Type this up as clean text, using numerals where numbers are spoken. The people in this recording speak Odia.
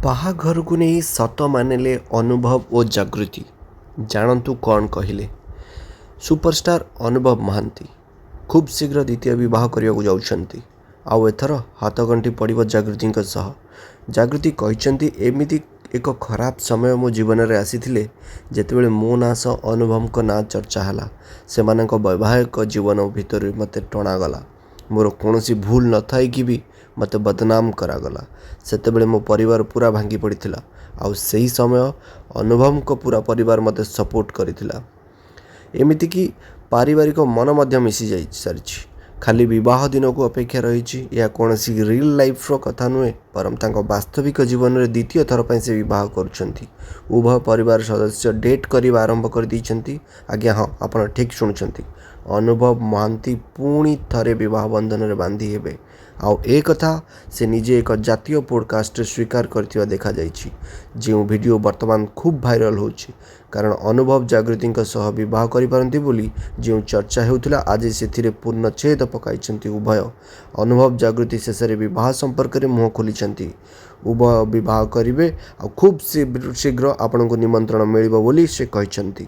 ବାହାଘରକୁ ନେଇ ସତ ମାନିଲେ ଅନୁଭବ ଓ ଜାଗୃତି, ଜାଣନ୍ତୁ କ'ଣ କହିଲେ? ସୁପରଷ୍ଟାର ଅନୁଭବ ମହାନ୍ତି ଖୁବ୍ ଶୀଘ୍ର ଦ୍ୱିତୀୟ ବିବାହ କରିବାକୁ ଯାଉଛନ୍ତି। ଆଉ ଏଥର ହାତଗଣ୍ଠି ପଡ଼ିବ ଜାଗୃତିଙ୍କ ସହ। ଜାଗୃତି କହିଛନ୍ତି, ଏମିତି ଏକ ଖରାପ ସମୟ ମୋ ଜୀବନରେ ଆସିଥିଲେ, ଯେତେବେଳେ ମୋ ନାଁ ସହ ଅନୁଭବଙ୍କ ନାଁ ଚର୍ଚ୍ଚା ହେଲା। ସେମାନଙ୍କ ବୈବାହିକ ଜୀବନ ଭିତରେ ମୋତେ ଟଣାଗଲା। ମୋର କୌଣସି ଭୁଲ ନଥାଇକି ବି ମୋତେ ବଦନାମ କରାଗଲା। ସେତେବେଳେ ମୋ ପରିବାର ପୂରା ଭାଙ୍ଗି ପଡ଼ିଥିଲା। ଆଉ ସେହି ସମୟ ଅନୁଭବଙ୍କ ପୂରା ପରିବାର ମୋତେ ସପୋର୍ଟ କରିଥିଲା। ଏମିତିକି ପାରିବାରିକ ମନ ମଧ୍ୟ ମିଶି ସାରିଛି। ଖାଲି ବିବାହ ଦିନକୁ ଅପେକ୍ଷା ରହିଛି। ଏହା କୌଣସି ରିଲ୍ ଲାଇଫ୍ର କଥା ନୁହେଁ, ବରଂ ତାଙ୍କ ବାସ୍ତବିକ ଜୀବନରେ ଦ୍ୱିତୀୟ ଥର ପାଇଁ ସେ ବିବାହ କରୁଛନ୍ତି। ଉଭୟ ପରିବାର ସଦସ୍ୟ ଡେଟ୍ କରିବା ଆରମ୍ଭ କରିଦେଇଛନ୍ତି। ଆଜ୍ଞା ହଁ, ଆପଣ ଠିକ୍ ଶୁଣୁଛନ୍ତି। ଅନୁଭବ ମହାନ୍ତି ପୁଣି ଥରେ ବିବାହ ବନ୍ଧନରେ ବାନ୍ଧି ହେବେ। ଆଉ ଏ କଥା ସେ ନିଜେ ଏକ ଜାତୀୟ ପୋଡ଼କାଷ୍ଟରେ ସ୍ୱୀକାର କରିଥିବା ଦେଖାଯାଇଛି। ଯେଉଁ ଭିଡ଼ିଓ ବର୍ତ୍ତମାନ ଖୁବ୍ ଭାଇରାଲ୍ ହେଉଛି। କାରଣ ଅନୁଭବ ଜାଗୃତିଙ୍କ ସହ ବିବାହ କରିପାରନ୍ତି ବୋଲି ଯେଉଁ ଚର୍ଚ୍ଚା ହେଉଥିଲା, ଆଜି ସେଥିରେ ପୂର୍ଣ୍ଣଚ୍ଛେଦ ପକାଇଛନ୍ତି ଉଭୟ। ଅନୁଭବ ଜାଗୃତି ଶେଷରେ ବିବାହ ସମ୍ପର୍କରେ ମୁହଁ ଖୋଲିଛନ୍ତି। ଉଭୟ ବିବାହ କରିବେ ଆଉ ଖୁବ୍ ଶୀଘ୍ର ଆପଣଙ୍କୁ ନିମନ୍ତ୍ରଣ ମିଳିବ ବୋଲି ସେ କହିଛନ୍ତି।